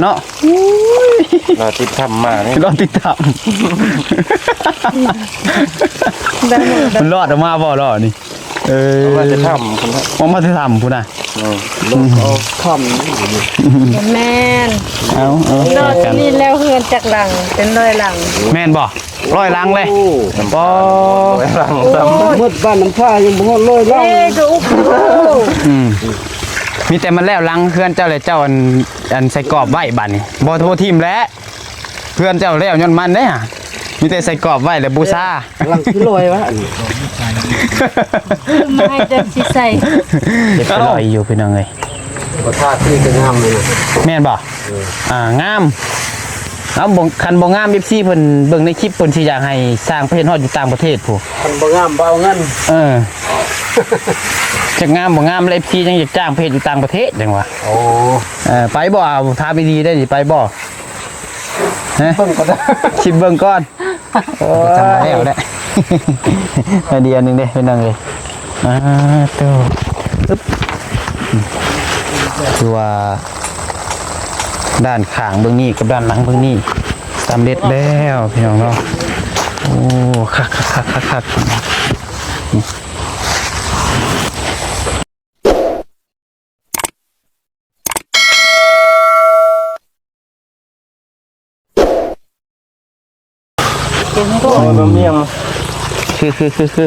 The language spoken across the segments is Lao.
ເນາະ. ໂອ້ຍ ລອດຕິດຖ້ຳມານີ້ ລອດຕິດຖ້ຳ ໄດ້ໝົດ ມັນລອດອອກມາບໍ່ລອດນີ້? ເອີ ອອກມາແຕ່ຖ້ຳພຸ້ນນະ ອອກມາແຕ່ຖ້ຳພຸ້ນນະ. ເອີ ອືມ ຖ້ຳ ແມ່ນ ເອົາ ເອົາ ລອດນີ້ແລ້ວເຮືອນຈັກຫຼັງ ເປັນຮ້ອຍຫຼັງ ແມ່ນບໍ່? ຮ້ອຍຫຼັງເລີຍ ໂອ້ ປໍ ຮ້ອຍຫຼັງ ໂອ້ ໝົດບ້ານນ້ຳທ່າຍັງບໍ່ຮອດຮ້ອຍຫຼັງ ເອີ ກໍອຸບ ອືມ ມີແຕ່ມັນແລ້ວຫຼັງເຮືອນເຈົ້າແຫຼະ ເຈົ້າອັນ ອັນໃສ່ກອບໄວ້ບາດນີ້ ບໍ່ ບໍ່ຖິ້ມແຫຼະ ເຮືອນເຈົ້າແລ້ວຍ້ອນມັນເດ້ ມີແຕ່ໃສ່ກອບໄວ້ແລ້ວບູຊາ. ຫຼັງທີ່ຮ້ອຍວະ ອັນນີ້ ມາໃຫ້ເຈົ້າຊິໃສ່ ເກັບໄປລອຍຢູ່ພີ່ນ້ອງເອີຍ. ບໍ່ ທ່າທີ່ກໍງາມເລີຍນະ ແມ່ນບໍ່? ເອີ ອ່າ ງາມ. ເອົາ ບໍ່ ຄັນບໍ່ງາມ ເອັຟຊີເພິ່ນເບິ່ງໃນຄລິບ ເພິ່ນຊິຢາກໃຫ້ສ້າງໄປເຮັດຮອດຢູ່ຕ່າງປະເທດພຸ້ນ. ຄັນບໍ່ງາມບໍ່ເອົາເງິນ. ເອີ ຈັກງາມບໍ່ງາມ ເອັຟຊີຍັງຢາກຈ້າງໄປເຮັດຢູ່ຕ່າງປະເທດ ຈັ່ງວ່າ. ໂອ້ ເອີ ໄປບໍ່? ເອົາ ຖາມດີໆ ໄດ້ນີ້ ໄປບໍ່? ຮະ ເບິ່ງກໍໄດ້ ຄິດເບິ່ງກ່ອນ. ໂອ້ຍ ທຳມາແລ້ວແຫຼະ ໄອເດຍໜຶ່ງເດ້ພີ່ນ້ອງເອີຍ. ອ່າ ໂຕ ອຶບ ຄືວ່າດ້ານຂ້າງເບື້ອງນີ້ກັບດ້ານຫຼັງເບື້ອງນີ້ສຳເລັດແລ້ວພີ່ນ້ອງເນາະ. ໂອ້ ຄັກໆໆໆ. ເປັນບໍ່? ໂອ້ຍ ບໍ່ມີຫຍັງ ຄື ຄື ຄື ຄື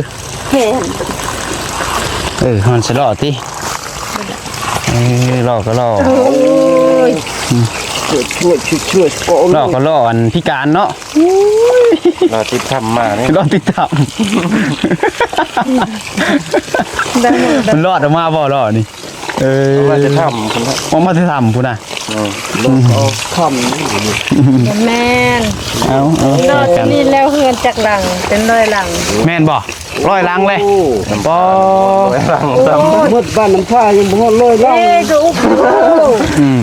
ແມ່ນ ເອີ ມັນສະຫຼໍ່ຕິ ເອີ ຫຼໍ່ກໍຫຼໍ່ ໂອ້ຍ ອືມ ຊ່ວຍ ຊ່ວຍ ຊ່ວຍ ໂອ້ຍ ຫຼໍ່ກໍຫຼໍ່ ອັນພິການເນາະ. ໂອ້ຍ ລອດຕິດຖ້ຳມານີ້ ລອດຕິດຖ້ຳ ໄດ້ໝົດ ມັນລອດອອກມາບໍ່ລອດນີ້? ເອີ ອອກມາແຕ່ຖ້ຳພຸ້ນນະ ອອກມາແຕ່ຖ້ຳພຸ້ນນະ. ເອີ ອືມ ຖ້ຳ ແມ່ນ ເອົາ ເອົາ ລອດນີ້ແລ້ວເຮືອນຈັກຫຼັງ ເປັນຮ້ອຍຫຼັງ ແມ່ນບໍ່? ຮ້ອຍຫຼັງເລີຍ ໂອ້ ປໍ ຮ້ອຍຫຼັງ ໂອ້ ໝົດບ້ານນ້ຳທ່າຍັງບໍ່ຮອດຮ້ອຍຫຼັງ ເອີ ກໍອຸບ ອືມ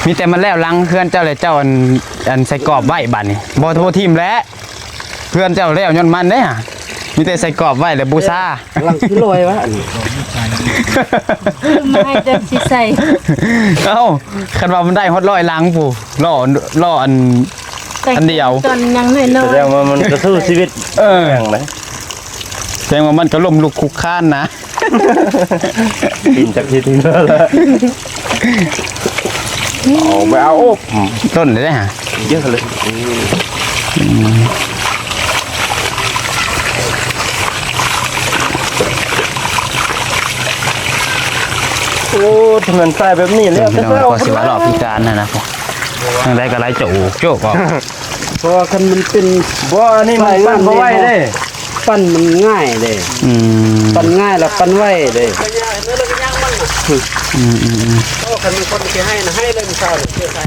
ມີແຕ່ມັນແລ້ວຫຼັງເຮືອນເຈົ້າແຫຼະ ເຈົ້າອັນ ອັນໃສ່ກອບໄວ້ບາດນີ້ ບໍ່ ບໍ່ຖິ້ມແຫຼະ. ເຮືອນເຈົ້າແລ້ວຍ້ອນມັນເດ້ ມີແຕ່ໃສ່ກອບໄວ້ແລ້ວບູຊາ. ຫຼັງທີ່ຮ້ອຍວະ ອັນນີ້ ມາໃຫ້ເຈົ້າຊິໃສ່ ເອົ້າ ຄັນວ່າມັນໄດ້ຮອດຮ້ອຍຫຼັງພຸ້ນ ຫຼໍ່ ຫຼໍ່ອັນ ອັນດຽວ ຕອນຍັງນ້ອຍໆ ສະແດງວ່າມັນກໍສູ້ຊີວິດ ເອີ ແຂງເດ້ ສະແດງວ່າມັນກໍລົ້ມລຸກຄຸກຄານນະ. ປີນຈັກທີທີແລ້ວລະ ເອົາໄປເອົາ ໂອ້ ຕົ້ນເດ້ຫະ ເຍອະເລີຍ ອືມ ໂອ້ ຖ້າມັນໃສ່ແບບນີ້ແລ້ວ ເຈົ້າພີ່ນ້ອງ ກໍຊິວ່າຫຼໍ່ພິການຫັ້ນນະ ທາງໃດກໍໄຫຼໂຈກໂຈກອອກ ເພາະວ່າຄັນມັນເປັນ ບໍ່ ອັນນີ້ມັນປັ່ນບໍ່ໄຫວເດ້. ປັ່ນມັນງ່າຍເດ້ ອືມ ປັ່ນງ່າຍແລ້ວປັ່ນໄວເດ້ ອືມໆໆ ໂອ້ ຄັນມີຄົນຊິໃຫ້ນະ ໃຫ້ເລີຍມື້ເຊົ້ານີ້ ເຊື່ອໃສ່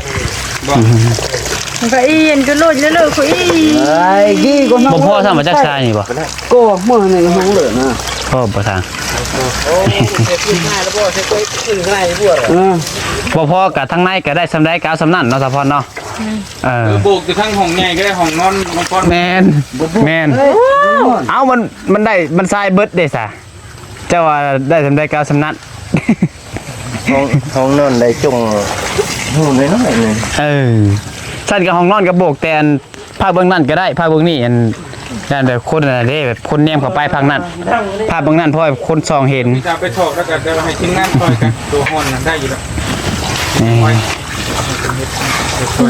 ບໍ່ ມັນກໍອີ່ ອັນກໍໂລດເລີຍ ເລີຍ ຄືອີ່ ໄອ້ກີ້ກໍ ບໍ່ພໍຊ້ຳມາຈັກຊາຍນີ້ບໍ່ ກໍມື້ນີ້ຫ້ອງເລີນະ ພໍບໍ່ທາງ ໂອ້ ເຮັດຂຶ້ນງ່າຍແລ້ວບໍ່ ເຮັດຂຶ້ນງ່າຍບໍ່ ເອີ ບໍ່ພໍກະທາງໃນກະໄດ້ສ່ຳໃດກະເອົາສ່ຳນັ້ນເນາະ ສາວພອນເນາະ. ອືມ ເອີ ເອີ ໂບກແຕ່ທັງຫ້ອງໃຫຍ່ກໍໄດ້ ຫ້ອງນອນ ຫ້ອງນອນ ແມ່ນ ບໍ່ໂບກ ແມ່ນ ເອີຍ ເອົ້າ ມັນ ມັນໄດ້ ມັນຊາຍເບິດເດ້ຊະ ເຈົ້າວ່າໄດ້ສ່ຳໃດກໍເອົາສ່ຳນັ້ນ ຫ້ອງ ຫ້ອງນອນໄດ້ຈົ່ງຮູນ້ອຍໆໜຶ່ງ ເອີ ຊັ້ນກໍຫ້ອງນອນກໍໂບກແຕ່ອັນ ພາກເບື້ອງນັ້ນກໍໄດ້ ພາກເບື້ອງນີ້ ອັນ ຢ້ານແບບຄົນອັນນັ້ນເດ້ ແບບຄົນແນມເຂົ້າໄປພາກນັ້ນ ພາກເບື້ອງນັ້ນ ເພາະວ່າຄົນສ່ອງເຫັນ ຈະໄປຖອກແລ້ວກໍຈະໃຫ້ທີມງານຊ່ອຍກັນ ໂຕຮ້ອນນັ້ນໄດ້ຢູ່ແລ້ວ ເອີ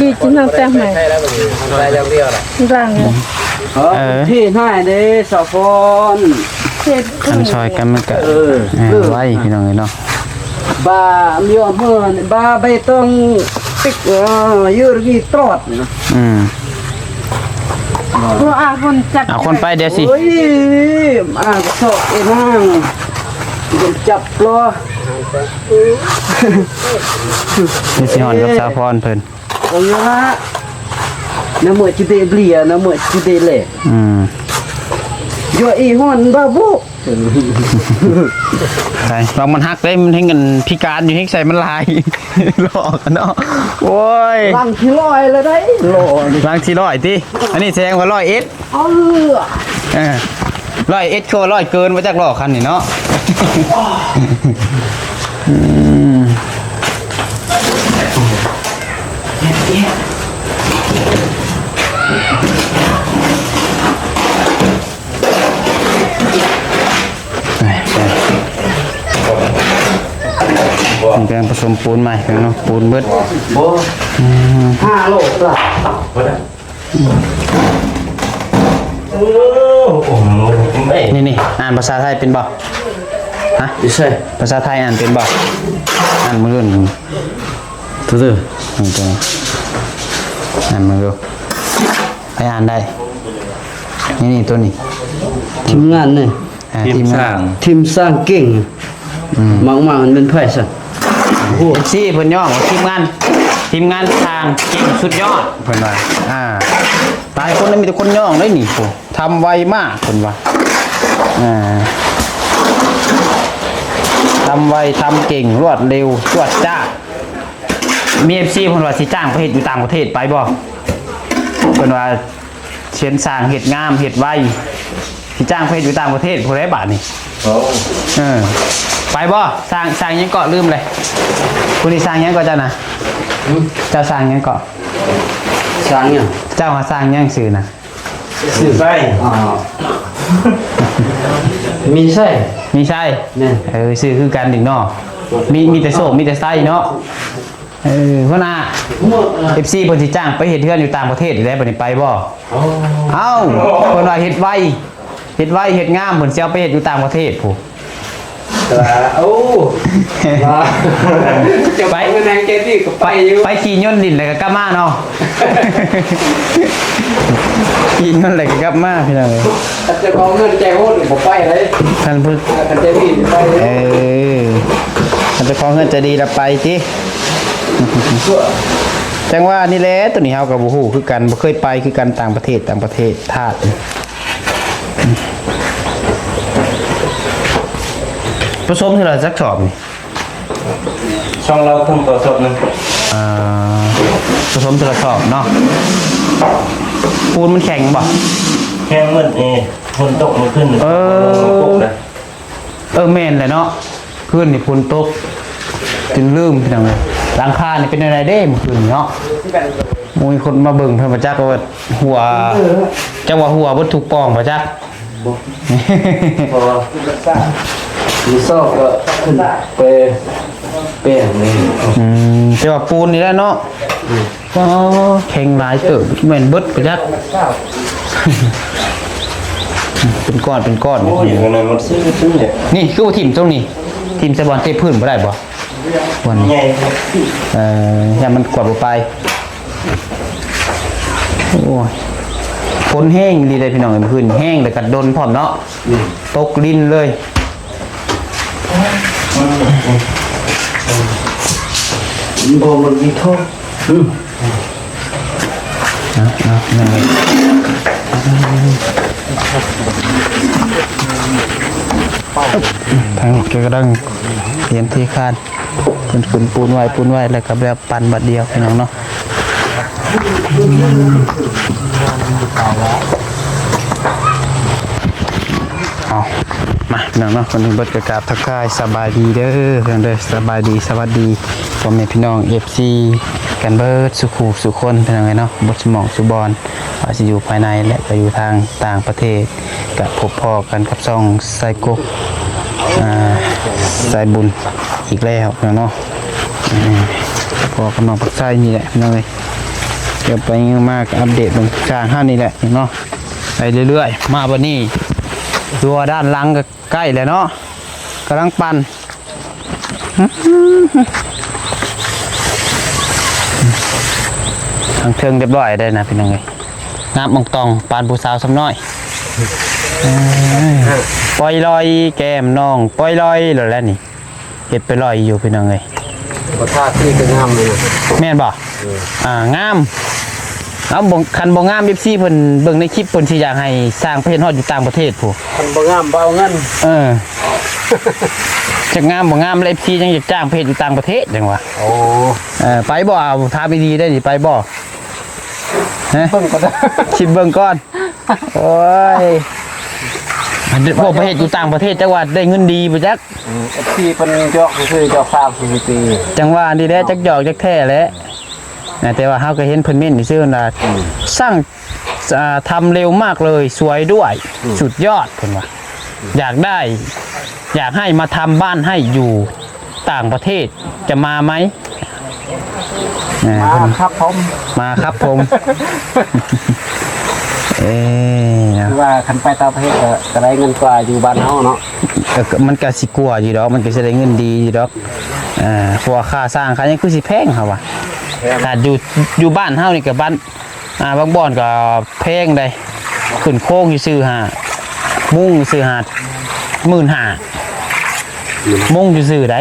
ດີຈິງນຳແຕ່ງໃໝ່ ໄດ້ຢ່າງດຽວລະ ເອີ ເອີ ທີ່ໃຫ້ເດ້ສາວພອນ ເຮັດ ຄັນຊ່ອຍກັນມັນກໍ ເອີ ເອີ ໄວ ພີ່ນ້ອງເອີຍເນາະ. ບາມີວ່າເມື່ອ ບາໃບຕອງຕິກ ເອີ ຢູ່ລະວີຕອດນະ ອືມ ເພາະອາຄົນຈັກ ເອົາຄົນໄປເດຊິ ໂອ້ຍ ອາກະຊອກເອນາງ ຈັບລໍ ນີ້ຊິຮອດກັບສາວພອນເພິ່ນ ເອົາລະ ນະເມື່ອຈິເດເບລຍ ນະເມື່ອຈິເດເລ ອືມ ໂຍອີຮອນບາບຸ ໃສ່ລອງມັນຫັກເດ້ ມັນແຮ່ງອັນພິການຢູ່ ແຮ່ງໃສ່ມັນຫຼາຍ ຫຼອກເນາະ ໂອ້ຍ ຫຼັງທີຮ້ອຍລະໄດ໋ ຫຼອກ ຫຼັງທີຮ້ອຍຕິ ອັນນີ້ແສດງວ່າຮ້ອຍເອັດ ເອີ ເອີ ຮ້ອຍເອັດຄືວ່າຮ້ອຍເກີນ ບໍ່ຈັກຫຼອກຄັນນີ້ເນາະ ອືມ. ນີ້ກຳລັງປະສົມປູນໃໝ່ເນາະ ປູນເບິດ ບໍ່ ອືມ ຫ້າໂລ ໂອ້ ໂອ້ ນີ້ໆ ອ່ານພາສາໄທເປັນບໍ່? ຮະ? ຢູ່ໃສ? ພາສາໄທອ່ານເປັນບໍ່? ອ່ານມື້ອື່ນ ໂຕເດີ ອ່ານເບິ່ງດູ ໃຜອ່ານໄດ້? ນີ້ໆ ໂຕນີ້ ທີມງານນີ້ ອ່າ ທີມງານ ທີມສ້າງເກັ່ງ ອືມ ມັກໆ ມັນເປັນໃຜຊັ້ນ? ໂອ້ ເອັຟຊີເພິ່ນຍ້ອງວ່າທີມງານ ທີມງານສ້າງເກັ່ງສຸດຍອດ ເພິ່ນວ່າ ອ່າ ຫຼາຍຄົນມີແຕ່ຄົນຍ້ອງເດ້ນີ້ ໂອ້ ທຳໄວມາກ ເພິ່ນວ່າ ອ່າ ທຳໄວ ທຳເກັ່ງ ລວດເລັວ ຈວດຈາດ ມີເອັຟຊີເພິ່ນວ່າຊິຈ້າງໄປເຮັດຢູ່ຕ່າງປະເທດ ໄປບໍ່? ເພິ່ນວ່າ ເຊັ່ນ ຊ່າງເຮັດງາມເຮັດໄວ ຊິຈ້າງໄປເຮັດຢູ່ຕ່າງປະເທດພຸ້ນແຫຼະບາດນີ້ ໂອ້ ເອີ ໄປບໍ່? ຊ່າງ ຊ່າງຫຍັງເກາະ? ລືມເລີຍ ຜູ້ນີ້ຊ່າງຫຍັງເກາະເຈົ້ານະ? ຫືມ? ເຈົ້າຊ່າງຫຍັງເກາະ? ຊ່າງຫຍັງ? ເຈົ້າຫາຊ່າງຫຍັງຊື່ນະ? ຊື່ໄຊ ອ່າ ມີໄຊ ມີໄຊ ແມ່ນ ເອີ ຊື່ຄືກັນອີກເນາະ ມີ ມີແຕ່ໂຊກ ມີແຕ່ໄຊເນາະ. ເອີ ຫົວໜ້າ ເອັຟຊີເພິ່ນຊິຈ້າງໄປເຮັດເຮືອນຢູ່ຕ່າງປະເທດອີກແລ້ວ ບັດນີ້ໄປບໍ່? ໂອ້ ເອົ້າ ເພິ່ນວ່າເຮັດໄວ ເຮັດໄວເຮັດງາມ ເພິ່ນຊິເອົາໄປເຮັດຢູ່ຕ່າງປະເທດພຸ້ນ ໂອ້ ໄປ ໄປຂີ່ຍົນຫຼິ້ນແລ້ວກໍກັບມາເນາະ ຂີ່ຍົນແລ້ວກໍກັບມາ ພີ່ນ້ອງເອີຍ ຄັນເຈົ້າຂອງເຮືອນໃຈໂຫດບໍ່ໄປເລີຍ ຄັນຜູ້ ຄັນໃຈດີໄປເລີຍ ເອີ ຄັນເຈົ້າຂອງເຮືອນໃຈດີລະໄປຕິ. ຈັ່ງວ່ານີ້ແຫຼະ ໂຕນີ້ເຮົາກໍບໍ່ຮູ້ຄືກັນ ບໍ່ເຄີຍໄປຄືກັນ ຕ່າງປະເທດ ຕ່າງປະເທດທາດ ປະສົມເທື່ອລະຈັກສອບນີ້? ຊ່ອງລາວເຄິ່ງຕໍ່ສອບໜຶ່ງ ອ່າ ປະສົມເທື່ອລະສອບເນາະ ປູນມັນແຂງບໍ່? ແຂງໝົດເອ ຝົນຕົກມື້ຄືນ ເອີ ຝົນຕົກເດ້. ເອີ ແມ່ນແຫຼະເນາະ ຄືນນີ້ຝົນຕົກຈົນລືມ ພີ່ນ້ອງເອີຍ ຫຼັງຄານີ້ເປັນແນວໃດເດ້ມື້ຄືນນີ້ເນາະ ໂອ້ຍ ຄົນມາເບິ່ງເພິ່ນບໍ່ຈັກວ່າຮົ່ວ ຈັກວ່າຮົ່ວເບິດທຸກປ່ອງບໍ່ຈັກ ບໍ່ ເພາະວ່າມື້ເຊົ້າກໍຂຶ້ນໄປແປງເລີຍ ອືມ ແຕ່ວ່າປູນນີ້ແຫຼະເນາະ ອືມ. ອໍ ແຂງຫຼາຍເຕີບ ແມ່ນເບິດປະຈັກ ເປັນກ້ອນເປັນກ້ອນ ໂອ້ຍ ຢູ່ໃນໝົດຊື່ໆ ນີ້ຄືວ່າຖິ້ມຕົງນີ້ ຖິ້ມໃສ່ບ່ອນເຕະພື້ນບໍ່ໄດ້ບໍ່? ບ່ອນນີ້ ເອີ ຢ້ານມັນກວດບໍ່ໄປ ໂອ້ຍ ຝົນແຮງອີ່ຫຼີເດ້ພີ່ນ້ອງເອີຍ ມື້ຄືນແຮງ ແລ້ວກໍດົນພ້ອມເນາະ ອືມ ຕົກລິນເລີຍ ບໍ່ມັນມີໂທດ ອືມ ເອົາ ເອົາ ທາງແກກະດັງ ຕຽມເທຄານ ເພິ່ນຂຶ້ນປູນໄວ້ ປູນໄວ້ ແລ້ວກໍແບບ ປັ່ນບາດດຽວ ພີ່ນ້ອງເນາະ ເອົາ ມາ ພີ່ນ້ອງເນາະ ກ່ອນອື່ນເບິດກໍກາບທັກທາຍສະບາຍດີເດີ ພີ່ນ້ອງເດີ ສະບາຍດີ ສະຫວັດດີ ພໍ່ແມ່ພີ່ນ້ອງ ເອັຟຊີ ກັນເບິດສູ່ຄູ່ສູ່ຄົນ ພີ່ນ້ອງເອີຍເນາະ ເບິດສູ່ໝ່ອງສູ່ບ່ອນ ວ່າຊິຢູ່ພາຍໃນ ແລະ ກໍຢູ່ທາງຕ່າງປະເທດ ກະພົບພໍ້ກັນກັບຊ່ອງໄຊກົກ ອ່າ ສາຍບຸນອີກແລ້ວເນາະ ເອີ ພໍ້ກັບນ້ອງປັກໄຊນີ້ແຫຼະພີ່ນ້ອງເອີຍ ດຽວໄປມາກໍອັບເດດເບິ່ງຊ່າງເຮົານີ້ແຫຼະເນາະ ໄປເລື້ອຍໆ ມາບັດນີ້ ຕົວດ້ານຫຼັງກໍໃກ້ແລ້ວເນາະ ກຳລັງປັ່ນ ທາງເທິງຮຽບຮ້ອຍໄດ້ນະພີ່ນ້ອງເອີຍ ງາມອ່ອງຕ່ອງປານຜູ້ສາວຊຳນ້ອຍ ເອີຍ ປ່ອຍລອຍແກ້ມນ້ອງປ່ອຍລອຍໂລດແຫຼະນີ້ ເຮັດໄປລອຍຢູ່ພີ່ນ້ອງເອີຍ ບໍ່ທາສີກໍງາມເລີຍນະ ແມ່ນບໍ່? ເອີ ອ່າ ງາມ ເອົາ ບໍ່ ຄັນບໍ່ງາມ ເອັຟຊີ ເພິ່ນເບິ່ງໃນຄລິບ ເພິ່ນຊິຢາກໃຫ້ສ້າງໄປເຮັດຮອດຢູ່ຕ່າງປະເທດພຸ້ນ ຄັນບໍ່ງາມບໍ່ເອົາເງິນ ເອີ ຈັກງາມບໍ່ງາມ ເອັຟຊີ ຍັງຢາກຈ້າງໄປເຮັດຢູ່ຕ່າງປະເທດ ຈັ່ງວ່າ ໂອ້ ເອີ ໄປບໍ່? ເອົາ ຖາມອີ່ຫຼີໄດ໋ນີ້ ໄປບໍ່? ຮະ? ເບິ່ງກ່ອນ ຄິດເບິ່ງກ່ອນ ໂອ້ຍ ອັນເວົ້າໄປເຮັດຢູ່ຕ່າງປະເທດ ຈັກວ່າໄດ້ເງິນດີບໍ່ຈັກ ອືມ ເອັຟຊີ ເພິ່ນຢອກຊື່ໆ ຢອກສາມສີ່ປີ ຈັ່ງວ່ານີ້ແຫຼະ ຈັກຢອກຈັກແທ້ແຫຼະ ນະ ແຕ່ວ່າເຮົາກໍເຫັນເພິ່ນເມັ້ນຊື່ວ່າ ອືມ ຊ່าง ອ່າ ทำเร็วมากเลย สวยด้วย ອືມ สุดยอด ເພິ່ນວ່າ อยากได้ อยากให้มาทำบ้านให้อยู่ต่างประเทศ จะมาไหม? อ่า มาครับผม มาครับผม เอ๊ะ นะ คือว่าคันไปต่างประเทศก็ ก็ได้เงินกว่าอยู่บ้านเฮาเนาะ ก็ ก็ มันก็สิกว่าอยู่ดอก มันก็สิได้เงินดีอยู่ดอก อ่า เพราะว่าค่าสร้างค่าหยังคือสิแพง เฮาว่า แพง ถ้าอยู่ อยู่บ้านเฮานี่ก็บ้าน อ่า บางบ่อนก็แพงได๋ ขึ้นโครงซื่อๆ หา มุงซื่อๆ หา หมื่นห้า มุงซื่อๆ ได๋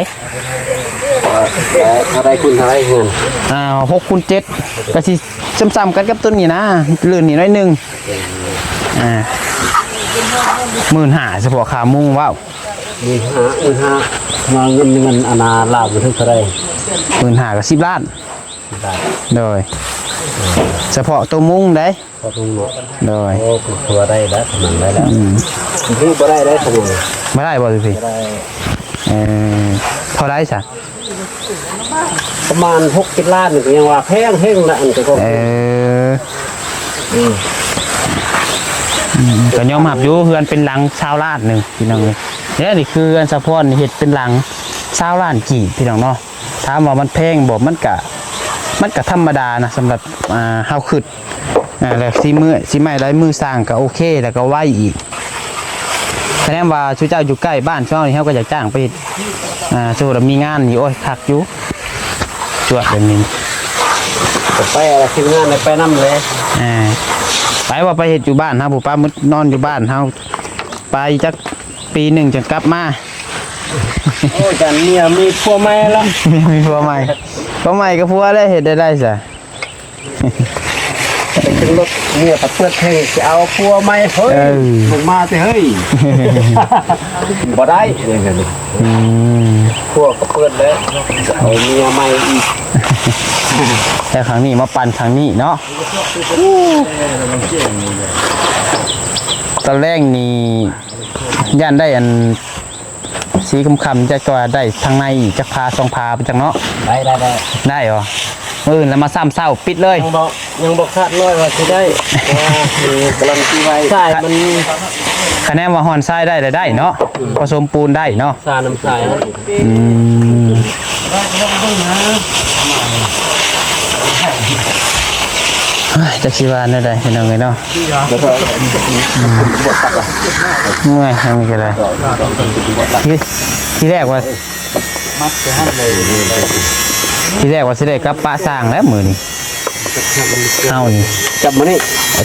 เท่าใดคูณเท่าใดเฮือน อ่า หกคูณเจ็ด ก็สิส่ำๆ กันกับต้นนี้นะ ลื่นนี่หน่อยหนึ่ง อ่า หมื่นห้า เฉพาะค่ามุง ว้าว หมื่นห้า หมื่นห้า มาเงิน เงินอันนาลาวมันถึงเท่าใด หมื่นห้า ก็สิบล้าน โดย เฉพาะตัวมุ้งเด้ ตัวมุ้งเนาะ โดย โอ้ คือว่าได้แล้ว มันได้แล้ว อืม คือบ่ได้แล้ว สมมุติ บ่ได้บ่พี่ บ่ได้ เออ เท่าใดซะ ประมาณหกเจ็ดล้านนี่ก็ยังว่าแพงแฮงนะ อันก็ เออ อืม อืม ก็ยอมรับอยู่ เฮือนเป็นหลังซาวล้านหนึ่ง พี่น้องเอ้ย เนี่ย นี่คือเฮือนสะพอน เฮ็ดเป็นหลังซาวล้านกีบ พี่น้องเนาะ ถามว่ามันแพงบ่ มันกะ มันกะธรรมดานะ สำหรับ อ่า เฮาคิด อ่า แล้วสีมือ สีไม้ลายมือสร้างกะโอเค แล้วกะไวอีก คะแนนว่าซุเจ้าอยู่ใกล้บ้านซุเฮานี่ เฮาก็อยากจ้างไปเฮ็ด อ่า สมมุติว่ามีงานนี่ โอ้ย คักอยู่ จวดแบบนี้ ก็ไปละ ทีมงานไปนำเลย อ่า ไปว่าไปเฮ็ดอยู่บ้านเฮา ผู้ป้ามึดนอนอยู่บ้านเฮา ไปจักปีหนึ่งจั่งกลับมา โอ้ย จันเมียมีผัวใหม่ละ เมียมีผัวใหม่ ผัวใหม่กับผัวแล้วเฮ็ดได้ได้ซะ ไปขึ้นรถเมียก็เปิดเพลง จะเอาผัวใหม่ เฮ้ย เออ ลงมาสิเฮ้ย บ่ได้ อืม ผัวก็เปิดแล้ว เอาเมียใหม่อีก แต่ครั้งนี้มาปั่นครั้งนี้เนาะ ตอนแรกนี่ ย่านได้อัน สีค่ำๆ จักว่าได้ทางในอีกจักพาสองพาไปจักเนาะ ได้ ได้ ได้ ได้บ่ มื้ออื่นแล้วมาซ้ำเช้าปิดเลย ยังบ่ ยังบ่คาดน้อยว่าสิได้ เพราะว่ามันกำลังสิไว้ ทรายมัน คะแนนว่าฮ้อนทรายได้ ได้ ได้เนาะ ผสมปูนได้เนาะ ทรายน้ำทราย อืม เฮ้ย จักสิว่าแนวใดพี่น้องเอ้ยเนาะ แล้วก็ เมื่อย อันนี้ก็ได้ ที ทีแรกว่า ทีแรกว่าสิได้กลับปะสร้างแล้วมื้อนี้ เฮานี่ จับมื้อนี้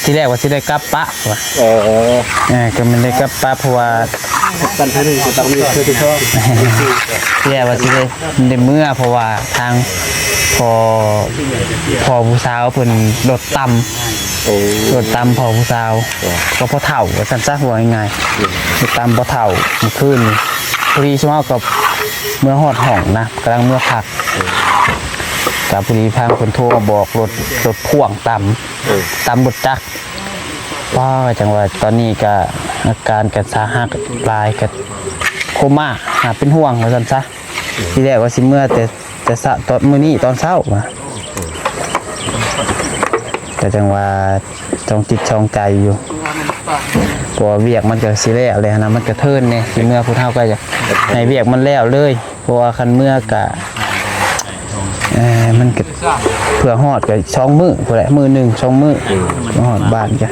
ทีแรกว่าสิได้กลับปะว่ะ เออ เออ ก็มันได้กลับปะ เพราะว่า กันเทื่อหนึ่งก็ต้องมีเทื่อที่สอง ทีแรกว่าสิได้ ได้เมือ เพราะว่าทางพ่อ พ่อผู้สาวเพิ่นรถต่ำ โอ้ รถต่ำพ่อผู้สาว ก็พ่อเฒ่าว่าซั่นซะ ว่าง่ายๆ รถต่ำพ่อเฒ่า เมื่อคืนนี้ พอดีซุมเฮาก็เมือฮอดห้องนะ กำลังเมือพัก ก็พอดีทางเพิ่นโทรมาบอกรถ รถพ่วงต่ำ เออ ต่ำรถจักร ว้า จังว่าตอนนี้ก็อาการก็สาหัสหลาย ก็โคม่า น่าเป็นห่วงว่าซั่นซะ ทีแรกว่าสิเมือแต่ แต่เช้า ตอนมื้อนี้ตอนเช้าว่ะ ก็จังว่าจองจิตจองใจอยู่ เพราะว่าเวียกมันก็สิแล้วเลยนะ มันก็เทิ่นแหน่ สิเมือพุ้นเฮาก็อยากให้เวียกมันแล้วเลย เพราะว่าคันเมือก็ เอ่อ มันก็เพื่อฮอดก็สองมื้อพุ้นแหละ มื้อหนึ่งสองมื้อ เพื่อฮอดบ้านก็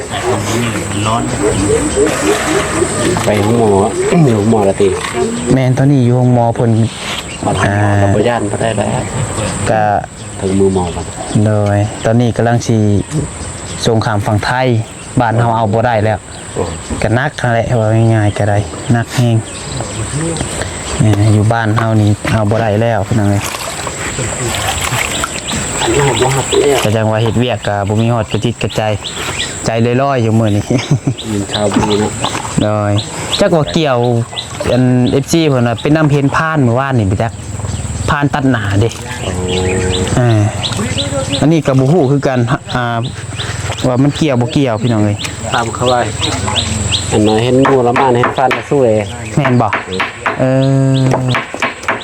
ไปโรงหมอ โรงหมอละติ แม่น ตอนนี้อยู่โรงหมอเพิ่น อ่า ก็บ่ย่านปานใดแล้ว ก็ ถึงมือหมอก่อน โดย ตอนนี้กำลังสิส่งข้ามฝั่งไทย บ้านเฮาเอาบ่ได้แล้ว โอ้ ก็หนักหั้นแหละ ว่าง่ายๆ ก็ได้ หนักแฮง เอ่อ อยู่บ้านเฮานี่เอาบ่ได้แล้ว พี่น้องเอ้ย อันนี้บ่ฮับแล้ว ก็จังว่าเฮ็ดเวียกก็บ่มีฮอดกระจิตกระใจ ใจลอยๆ อยู่มื้อนี้ ยินข่าวดีเนาะ โดย จักว่าเกี่ยว อัน เอฟซี เพิ่นว่าเป็นน้ำเห็นพานมื้อวานนี่ไปจัก พานตัดหน้าเด้ โอ้ เออ อันนี้ก็บ่ฮู้คือกัน อ่า ว่ามันเกี่ยวบ่เกี่ยวพี่น้องเอ้ย ตามเขาไว้ อันนั้นเห็นงูละมาน เห็นพานละซวย แม่นบ่ เอ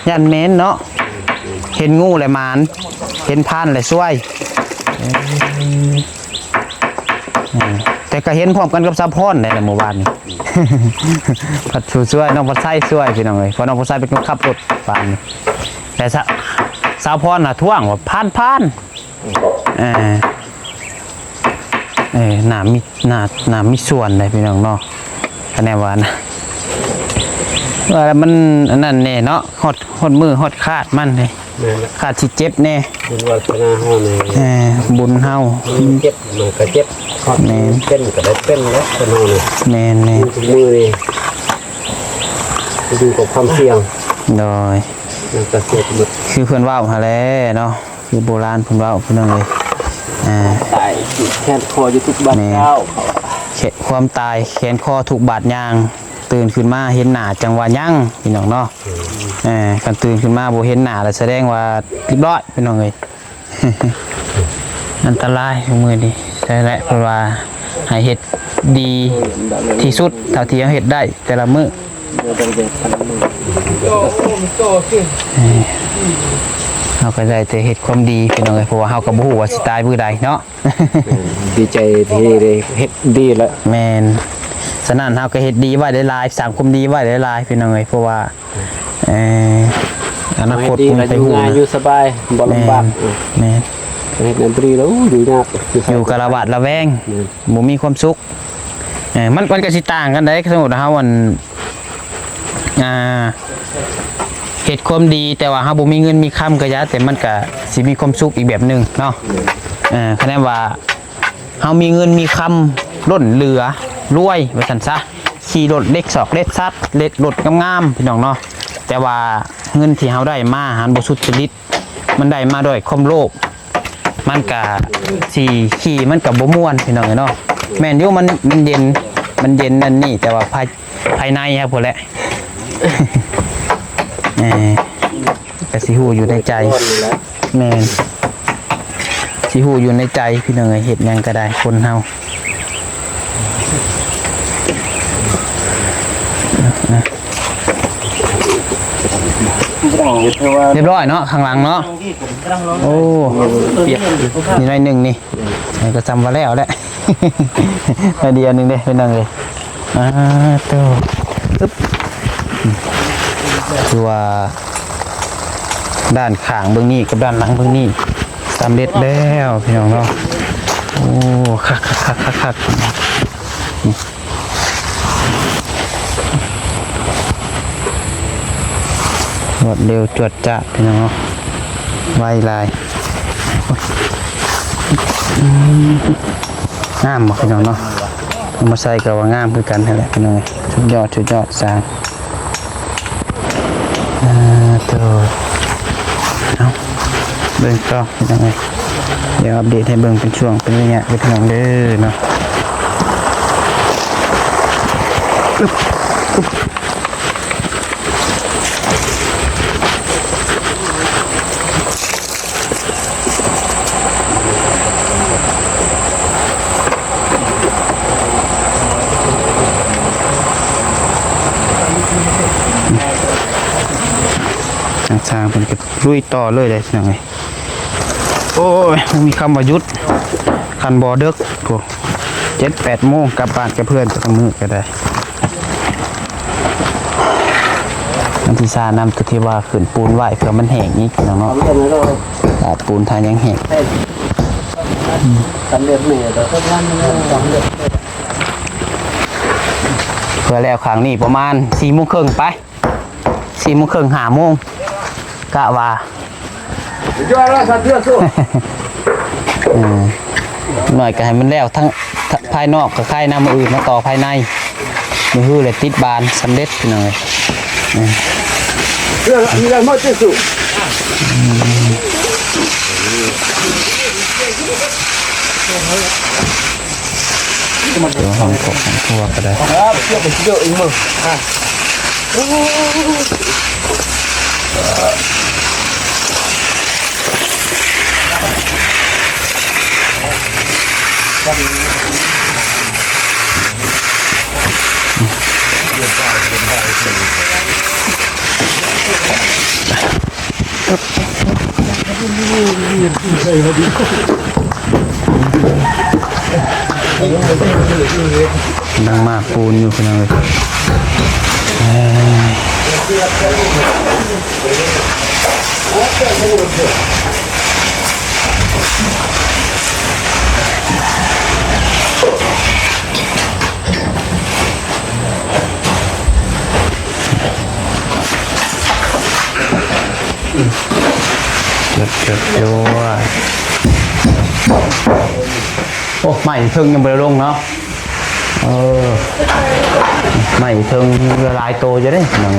อ ย่านแม่นเนาะ เห็นงูแหละหมาน เห็นพานแหละซวย ເອີ ເອີ ແຕ່ກໍເຫັນພ້ອມກັນກັບສາວພອນໄດ້ລະມື້ວານນີ້ ພັດຜູ້ຊ່ວຍ ນ້ອງພັດໄຊຊ່ວຍ ພີ່ນ້ອງເອີຍ ເພາະນ້ອງພັດໄຊເປັນຄົນຂັບລົດວານນີ້ ແຕ່ສາ ສາວພອນນະທ້ວງວ່າ ຜ່ານໆ ເອີ ເອີ ນ້ຳມີ ນ້ຳ ນ້ຳມີສ່ວນໃດພີ່ນ້ອງເນາະ ຄະແນນວ່ານະ ວ່າມັນອັນນັ້ນແດ່ເນາະ ຮອດ ຮອດມື້ຮອດຄາດມັນເດ້ ແມ່ນລະ ຄາດຊິເຈັບແດ່ ບຸນວາສະໜາເຮົານີ້ ເອີ ບຸນເຮົາ ມັນເຈັບມັນກໍເຈັບ ຮອດ ແມ່ນ ເປັນກໍໄດ້ເປັນແລ້ວຄົນເຮົານີ້ ແມ່ນໆ ທຸກມື້ນີ້ຢູ່ກັບຄວາມສ່ຽງ ໂດຍ ມັນກໍເສຍໝົດ ຄືເພິ່ນເວົ້າຫັ້ນແຫຼະເນາະ ຄືໂບລານເພິ່ນເວົ້າ ພີ່ນ້ອງເອີຍ ອ່າ ຕາຍແຂນຄໍຢູ່ທຸກບາດ ແມ່ນ ເຈົ້າ ຄວາມຕາຍແຂນຄໍທຸກບາດຍ່າງ ຕື່ນຂຶ້ນມາເຫັນໜ້າຈັ່ງວ່າຍັງ ພີ່ນ້ອງເນາະ ເອີ ຄັນຕື່ນຂຶ້ນມາບໍ່ເຫັນໜ້າແລ້ວ ສະແດງວ່າລຽບຮ້ອຍ ພີ່ນ້ອງເອີຍ ອັນຕະລາຍມື້ນີ້ ໃຊ່ແຫຼະ ເພິ່ນວ່າໃຫ້ເຮັດດີທີ່ສຸດເທົ່າທີ່ເຮົາເຮັດໄດ້ແຕ່ລະມື້ ເອີ ເຮົາກໍໄດ້ແຕ່ເຮັດຄວາມດີ ພີ່ນ້ອງເອີຍ ເພາະວ່າເຮົາກໍບໍ່ຮູ້ວ່າຊິຕາຍມື້ໃດເນາະ ດີໃຈທີ່ໄດ້ເຮັດດີແລ້ວ ແມ່ນ ສະນັ້ນເຮົາກໍເຮັດດີໄວ້ຫຼາຍໆ ສ້າງຄວາມດີໄວ້ຫຼາຍໆ ພີ່ນ້ອງເອີຍ ເພາະວ່າ ເອີ ອະນາຄົດ ເຮົາເຮັດດີແລ້ວຢູ່ງ່າຍຢູ່ສະບາຍ ບໍ່ລຳບາກ ແມ່ນ ເອີ ແມ່ນ ເຮັດແນວບໍ່ດີແລ້ວ ໂອ້ ຢູ່ຍາກ ຢູ່ກະລະຫວາດລະແວງ ແມ່ນ ບໍ່ມີຄວາມສຸກ ເອີ ມັນ ມັນກໍຊິຕ່າງກັນໄດ໋ ສົມມຸດເຮົາ ອັນ ອ່າ ເຮັດຄວາມດີ ແຕ່ວ່າເຮົາບໍ່ມີເງິນມີຄຳກໍຢ່າ ແຕ່ມັນກໍຊິມີຄວາມສຸກອີກແບບໜຶ່ງເນາະ ເອີ ຄະແນນວ່າ ເຮົາມີເງິນມີຄຳລົ້ນເຫຼືອລວຍວ່າຊັ້ນຊະ ຂີ່ລົດເລັກຊອກເລັກຊັດ ເລັກລົດງາມໆ ພີ່ນ້ອງເນາະ ແຕ່ວ່າເງິນທີ່ເຮົາໄດ້ມາຫັ້ນບໍ່ສຸດຈະລິດ ມັນໄດ້ມາດ້ວຍຄວາມໂລບ ມັນກະຊິຂີ່ມັນກະບໍ່ມ່ວນ ພີ່ນ້ອງເອີຍເນາະ ແມ່ນຢູ່ ມັນ ມັນເຢັນ ມັນເຢັນນັ້ນນີ້ ແຕ່ວ່າພາຍ ພາຍໃນຫັ້ນພຸ້ນແຫຼະ ເອີ ກໍຊິຮູ້ຢູ່ໃນໃຈ ແມ່ນ ຊິຮູ້ຢູ່ໃນໃຈ ພີ່ນ້ອງເອີຍ ເຮັດຫຍັງກໍໄດ້ ຄົນເຮົາ ຮຽບຮ້ອຍເນາະ ຂ້າງຫຼັງເນາະ ໂອ້ ນີ້ໜ້ອຍໜຶ່ງນີ້ ນີ້ກໍສ່ຳວ່າແລ້ວແຫຼະ ໜ້ອຍດຽວໜຶ່ງເດ້ ພີ່ນ້ອງເອີຍ ອ່າ ໂຕ ອຶບ ຄືວ່າດ້ານຂ້າງເບື້ອງນີ້ກັບດ້ານຫຼັງເບື້ອງນີ້ສຳເລັດແລ້ວ ພີ່ນ້ອງເນາະ ໂອ້ ຄັກໆໆໆ ຮວດເລັວຈວດຈາດ ພີ່ນ້ອງເນາະ ໄວຫຼາຍ ງາມບໍ່ ພີ່ນ້ອງເນາະ ເອົາມາໃສ່ກໍວ່າງາມຄືກັນຫັ້ນແຫຼະ ພີ່ນ້ອງເອີຍ ສຸດຍອດ ສຸດຍອດ ຊ່າງ ອ່າ ໂຕ ເອົາ ເບິ່ງຕໍ່ ພີ່ນ້ອງເອີຍ ດຽວອັບເດດໃຫ້ເບິ່ງເປັນຊ່ວງເປັນໄລຍະເດີ ພີ່ນ້ອງເດີເນາະ ອຶບ ອຶບ ທາງຊ່າງເພິ່ນກໍລຸຍຕໍ່ເລີຍເດ້ພີ່ນ້ອງເອີຍ ໂອ້ຍ ບໍ່ມີຄຳວ່າຢຸດ ຄັນບໍ່ເດິກ ໂອ້ ເຈັດແປດໂມງກັບບ້ານກັບເຮືອນແຕ່ລະມື້ກໍໄດ້ ມັນຊິຊານ້ຳຕົວທີ່ວ່າຂຶ້ນປູນໄວ້ ເພື່ອມັນແຫ້ງອີກພີ່ນ້ອງເນາະ ຖ້າປູນຖ້າຫຍັງແຫ້ງ ເພື່ອແລ້ວຂ້າງນີ້ປະມານສີ່ໂມງເຄິ່ງໄປ ສີ່ໂມງເຄິ່ງ ຫ້າໂມງ ກະວ່າ ເອີ ໜ້ອຍກໍໃຫ້ມັນແລ້ວທັງ ພາຍນອກກໍໄຄນຳ ມື້ອື່ນມາຕໍ່ພາຍໃນ ມື້ຮືແລ້ວຕິດບານສຳເລັດ ພີ່ນ້ອງເອີຍ ເອີ ເລື່ອງມີແລ້ວໝົດທີ່ສຸດ ເດີ ຫ້ອງຄອກຫ້ອງຄົວກໍໄດ້ ອ ກຳລັງມາປູນຢູ່ພີ່ນ້ອງເອີຍ. ເກືອບໆ ໂອ້ຍ ໂອ້ ໄມ້ເທິງຍັງບໍ່ໄດ້ລົງເນາະ. ເອີ ໄມ້ເທິງຫຼາຍໂຕຢູ່ເດ້ ພີ່ນ້ອງ.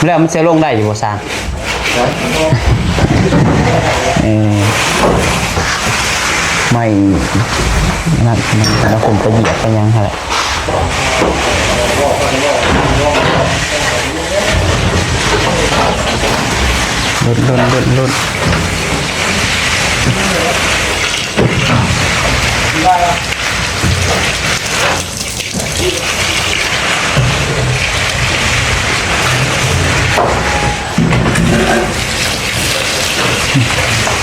ແລ້ວມັນຊິລົງໄດ້ຢູ່ບໍ່ຊ່າງ? ເອີ ໄມ້ນັ້ນ ແລ້ວຜົມໄປຢຽບໄປຫຍັງຫັ້ນແຫຼະ. ລຸ້ນ ລຸ້ນ ລຸ້ນ ລຸ້ນ.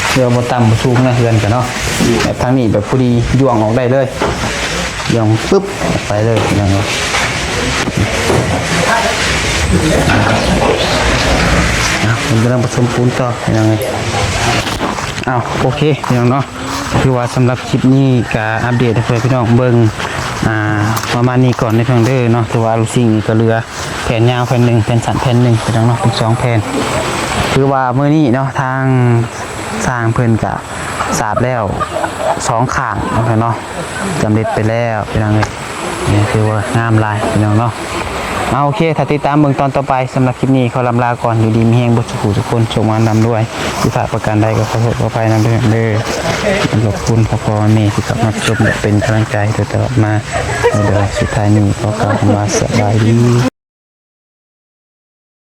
ເພື່ອບໍ່ຕ່ຳບໍ່ສູງນະ ເຮືອນກະເນາະ. ແບບທາງນີ້ແບບພໍດີ ຍ່ວງອອກໄດ້ເລີຍ ຍ່ວງປຶບ ອອກໄປເລີຍ ພີ່ນ້ອງເອີຍ. ເອົາ ເພິ່ນກຳລັງປະສົມປູນຕໍ່ ພີ່ນ້ອງເອີຍ. ເອົາ ໂອເຄ ພີ່ນ້ອງເນາະ. ຄືວ່າສຳລັບຄລິບນີ້ກະອັບເດດໃຫ້ພໍ່ແມ່ພີ່ນ້ອງເບິ່ງ ອ່າ ປະມານນີ້ກ່ອນເດີພີ່ນ້ອງເດີເນາະ. ຖືວ່າລູກຊິງນີ້ກະເຫຼືອແຜ່ນຍາວແຜ່ນໜຶ່ງ ແຜ່ນສັ້ນແຜ່ນໜຶ່ງ ພີ່ນ້ອງເນາະ ເປັນສອງແຜ່ນ. ຄືວ່າມື້ນີ້ເນາະ ທາງຊ່າງເພິ່ນກະສາບແລ້ວສອງຂ້າງເນາະ ສຳເລັດໄປແລ້ວ ພີ່ນ້ອງເອີຍ. ນີ້ຖືວ່າງາມຫຼາຍ ພີ່ນ້ອງເນາະ. ເອົາ ໂອເຄ ຖ້າຕິດຕາມເບິ່ງຕອນຕໍ່ໄປ. ສຳລັບຄລິບນີ້ຂໍລ່ຳລາກ່ອນ. ຢູ່ດີມີແຮງເບິດສູ່ຜູ້ທຸກຄົນ ໂຊກໝານລ່ຳລວຍ. ຜິດພາດປະການໃດກໍຂໍໂທດຂໍອະໄພນຳເດີ ເດີ. ຂອບຄຸນພໍ່ໆແມ່ໆທີ່ເຂົ້າມາຮັບຊົມ ແລະ ເປັນກຳລັງໃຈໂດຍຕະຫຼອດມາ. ໂດຍ ສຸດທ້າຍນີ້ຂໍກ່າວຄຳວ່າສະບາຍດີ.